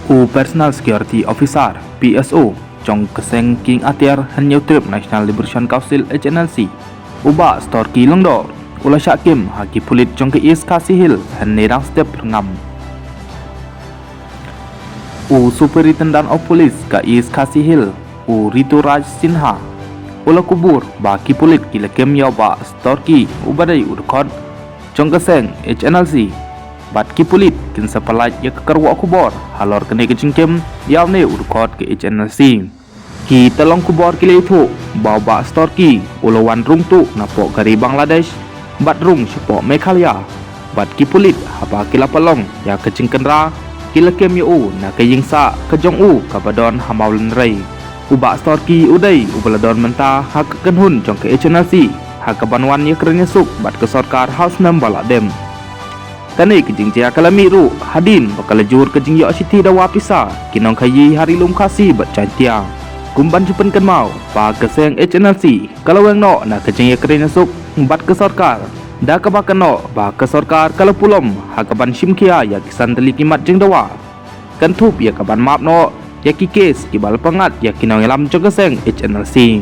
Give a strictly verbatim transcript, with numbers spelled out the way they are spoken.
U Personal Security Officer, P S O, jong ka seng King Atiar Hynñiewtrep National Liberation Council, H N L C, u Bah Storki Lyngdoh, u la shah kem ha ki pulit jong ka East Khasi Hills hynne dang step rngam. U Superintendent of Police ka East Khasi Hills, u Rituraj Sinha, u la kubur ba ki pulit ki la kem ïa u Bah Storki uba dei u dkhot jong ka seng H N L C. Bad ki pulit kin sa pyllait ïa ka kyrwoh khubor halor kane ka jingkem ïa une u dkhot ka H N L C. Ki tyllong khubor ki la ïathuh ba u Bah Storki u la wan rung tuh napoh ka ri Bangladesh bad rung shapoh Meghalaya. Bad ki pulit haba ki la pynlong ïa ka jingkynra, ki la kem ïa u na ka ïing sah ka jong u kaba don ha Mawlynrei. U Bah Storki u dei uba la don mynta ha ka kynhun jong ka H N L C ha kaban wan ïakren ïasuk bad ka sorkar ha u snem ba la dep. Kane ka jingjia ka la mih ruh hadien ba ka la jur ka jingïoh shithi dawa pisa ki nongkhaïi ha Ri Lum Khasi bad Jaintia. Kum ban shu pynkynmaw ba ka seng H N L C ka la weng noh na ka jingïakren ïasuk bad ka sorkar, da kaba kynnoh ba ka sorkar ka la pulom ha kaban shim khia ïa ki san tylli ki mat jingdawa, kynthup ïa kaban map noh ïa ki kes kiba la pynngat ïa ki nongïalam jong ka seng H N L C.